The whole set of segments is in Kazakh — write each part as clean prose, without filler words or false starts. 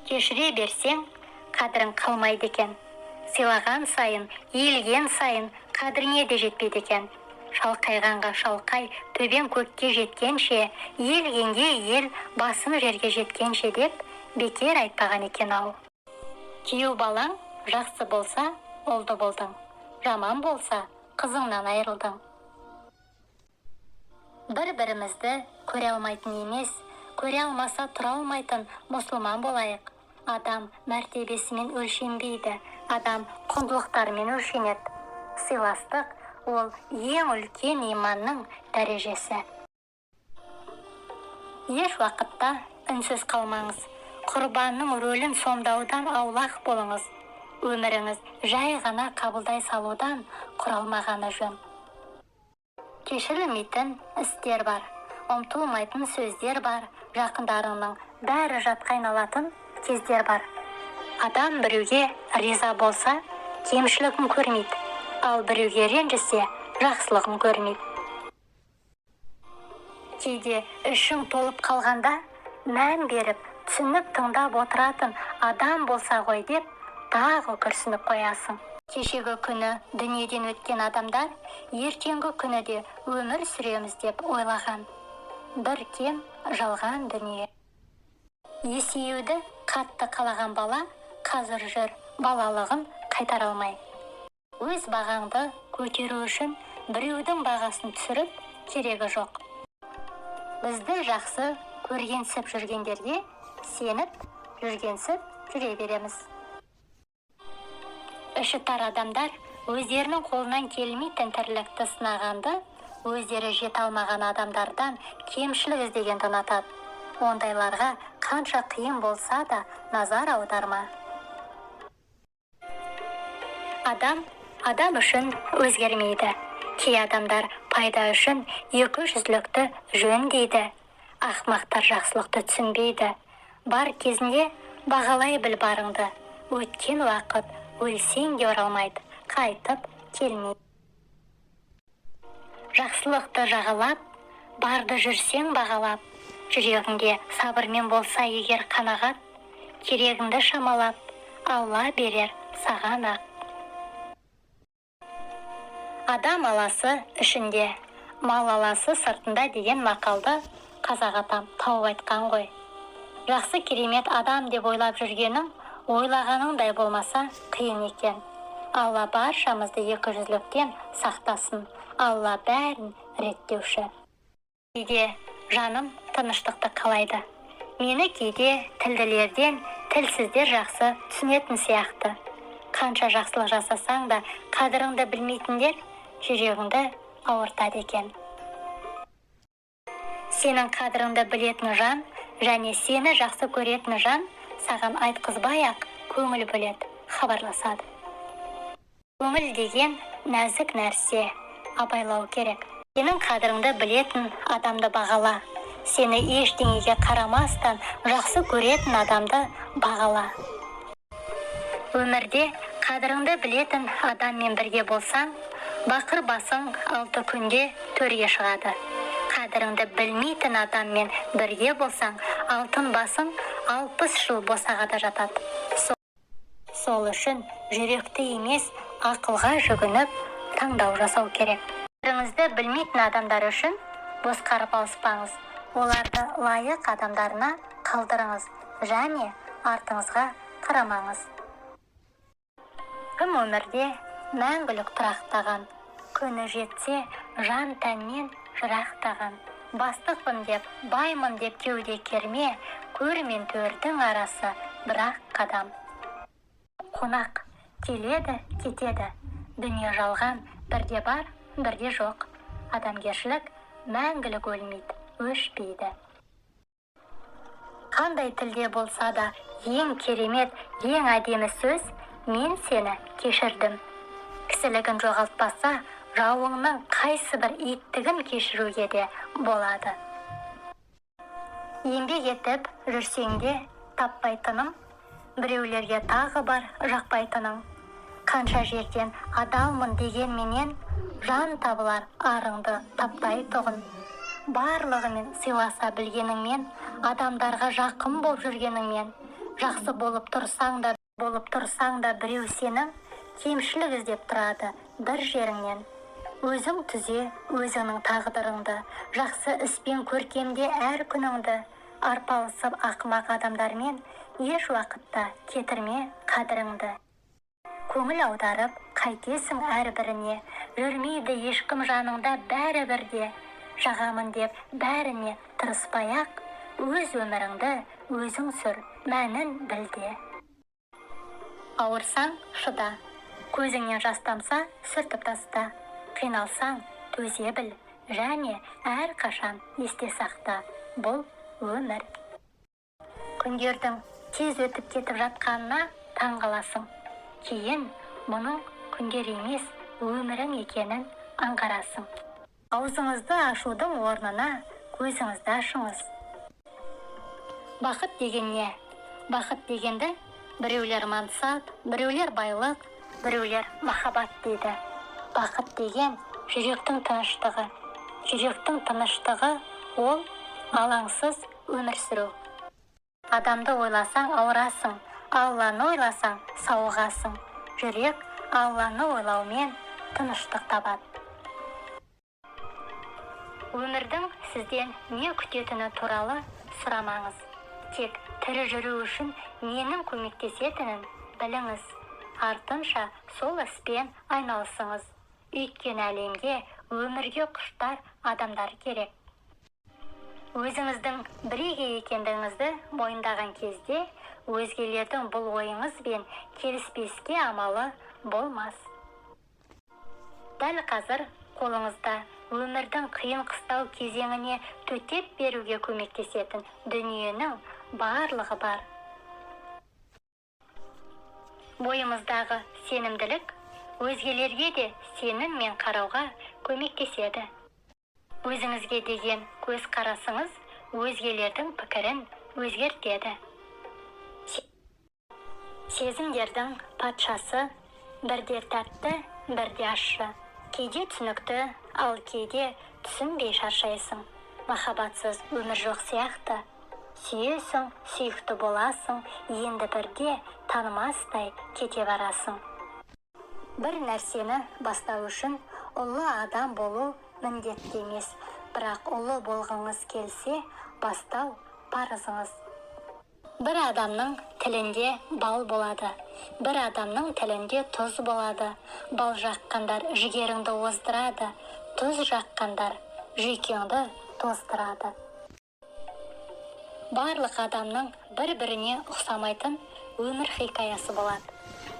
Кешіре берсең, қадірің қалмайды екен. Сыйлаған сайын, иілген сайын қадіріңе де жетпейді екен. Шалқайғанға шалқай, төбең көкке жеткенше, иілгенге иіл, басың жерге жеткенше деп бекер айтпаған екен-ау. Күйеу балаң жақсы болса, ұлды болдың. Жаман болса, қызыңнан айырылдың. Бір-бірімізді көре алмайтын емес, көре алмаса тұра алмайтын мұсылман болайық. Адам мәртебесімен өлшенбейді, адам құндылықтарымен өлшенеді. Сыйластық ол ең үлкен иманның дәрежесі. Еш уақытта үнсіз қалмаңыз. Құрбанның рөлін сомдаудан аулақ болыңыз. Өміріңіз жай ғана қабылдай салудан құралмағаны жөн. Кешірілмейтін істер бар, ұмтылмайтын сөздер бар, жақындарыңның бәрі жатқа айналатын кездер бар. Адам біреуге риза болса, кемшілігін көрмейді, ал біреуге ренжісе, жақсылығын көрмейді. Кейде ішің толып қалғанда, мән беріп, түсініп тыңдап отыратын адам болса ғой деп тағы күрсініп қоясың. Кешегі күні дүниеден өткен адамдар ертеңгі күні де өмір сүреміз деп ойлаған. Бір кем жалған дүние. Есеюді қатты қалаған бала қазір жүр балалығын қайтара алмай. Өз бағаңды көтеру үшін біреудің бағасын түсіріп керегі жоқ. Бізді жақсы көргенсіп жүргендерге сеніп, жүргенсіп жүре береміз. Іші тар адамдар өздерінің қолынан келмейтін тірлікті сынағанды, өздері жете алмаған адамдардан кемшілік іздегенді ұнатады. Ондайларға қанша қиын болса да назар аударма. Адам адам үшін өзгермейді. Кей адамдар пайда үшін екі жүзділікті жөн дейді. Ақмақтар жақсылықты түсінбейді. Бар кезінде бағалай біл барыңды. Өткен уақыт өлсең де оралмайды, қайтып келмейді. Жақсылықты жағалап, барды жүрсең бағалап, жүрегіңде сабырмен болса егер қанағат, керегіңді шамалап, Алла берер саған ақ. Адам аласы ішінде, мал аласы сыртында деген мақалды қазақ атам тауып айтқан ғой. Жақсы керемет адам деп ойлап жүргенің ойлағаныңдай болмаса қиын екен. Алла баршамызды екі жүзділіктен сақтасын. Алла бәрін реттеуші. Кейде жаным тыныштықты қалайды. Мені кейде тілділерден тілсіздер жақсы түсінетін сияқты. Қанша жақсылық жасасаң да қадіріңді білмейтіндер жүрегіңді ауыртады екен. Сенің қадіріңді білетін жан және сені жақсы көретін жан саған айтқызбай-ақ көңіл бөледі, хабарласады. Көңіл деген нәзік нәрсе, абайлау керек. Сенің қадіріңді білетін адамды бағала. Сені ештеңеге қарамастан жақсы көретін адамды бағала. Өмірде қадіріңді білетін адаммен бірге болсаң, бақыр басың 6 күнде төрге шығады. Қадіріңді білмейтін адаммен бірге болсаң, алтын басың 60 жыл босағада жатады. Сол үшін жүректі емес, ақылға жүгініп таңдау жасау керек. Қадіріңізді білмейтін адамдар үшін босқа арпалыспаңыз. Оларды лайық адамдарына қалдырыңыз және артыңызға қарамаңыз. Кім өмірде мәңгілік тұрақтаған, күні жетсе жан тәннен жырақтаған. Бастықпын деп, баймын деп кеуде керме, көр мен төрдің арасы бір-ақ қадам. Қонақ келеді, кетеді. Дүние жалған, бірде бар, бірде жоқ. Адамгершілік мәңгілік өлмейді, өшпейді. Қандай тілде болса да ең керемет, ең әдемі сөз мен сені кешірдім. Кісілігін жоғалтпаса, жауыңның қайсы бір иттігін кешіруге де болады. Еңбек етіп жүрсең де таппайтыным, біреулерге тағы бар жақпайтының. Қанша жерден адалмын дегенменен, жан табылар арыңды таптайтұғын. Барлығымен сыйласа білгеніңмен, адамдарға жақын болып жүргеніңмен, Жақсы болып тұрсаң да, болып тұрсаң да, біреу сенің кемшілік іздеп тұрады бір жеріңнен. Өзің түзе өзіңнің тағдырыңды, жақсы іспен көркемде әр күніңді. Арпалысып ақымақ адамдармен еш уақытта кетірме қадіріңді. Көңіл аударып қайтесің әрбіріне, жүрмейді ешкім жаныңда бәрібір де. Жағамын деп бәріне тырыспай-ақ, өз өміріңді өзің сүр, мәнін біл де. Ауырсаң шыда, көзіңнен жас тамса сүртіп таста. Қиналсаң төзе біл және әрқашан есте сақта, бұл өмір. Күндердің тез өтіп кетіп жатқанына таң қаласың. Кейін мұның күндер емес, өмірің екенін аңғарасың. Аузыңызды ашудың орнына көзіңізді ашыңыз. Бақыт деген не? Бақыт дегенді біреулер мансап, біреулер байлық, біреулер махаббат дейді. Бақыт деген жүректің тыныштығы. Жүректің тыныштығы ол алаңсыз өмір сүру. Адамды ойласаң ауырасың, Алланы ойласаң сауығасың. Жүрек Алланы ойлаумен тыныштық табады. Өмірдің сізден не күтетіні туралы сұрамаңыз. Тек тірі жүру үшін ненің көмектесетінін біліңіз. Артынша сол іспен айналысыңыз. Өйткені әлемге өмірге құштар адамдар керек. Өзіңіздің бірегей екендігіңізді мойындаған кезде өзгелердің бұл ойыңызбен келіспеске амалы болмас. Дәл қазір қолыңызда өмірдің қиын-қыстау кезеңіне төтеп беруге көмектесетін дүниенің барлығы бар. Бойымыздағы сенімділік өзгелерге де сеніммен қарауға көмектеседі. Өзіңізге деген көзқарасыңыз өзгелердің пікірін өзгертеді. Сезімдердің патшасы бірде тәтті, бірде ащы. Кейде түсінікті, ал кейде түсінбей шаршайсың. Махаббатсыз өмір жоқ сияқты. Сүйесің, сүйікті боласың, енді бірде танымастай кете барасың. Бір нәрсені бастау үшін ұлы адам болу міндетті емес, бірақ ұлы болғыңыз келсе, бастау парызыңыз. Бір адамның тілінде бал болады, бір адамның тілінде тұз болады. Бал жаққандар жігеріңді оздырады, тұз жаққандар жүйкеңді тоздырады. Барлық адамның бір-біріне ұқсамайтын өмір хикаясы болады.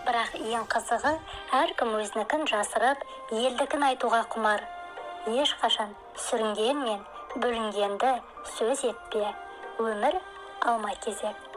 Бірақ ең қызығы, әркім өзінікін жасырып, елдікін айтуға құмар. Ешқашан сүрінген мен бүлінгенді сөз етпе. Өмір алма кезек.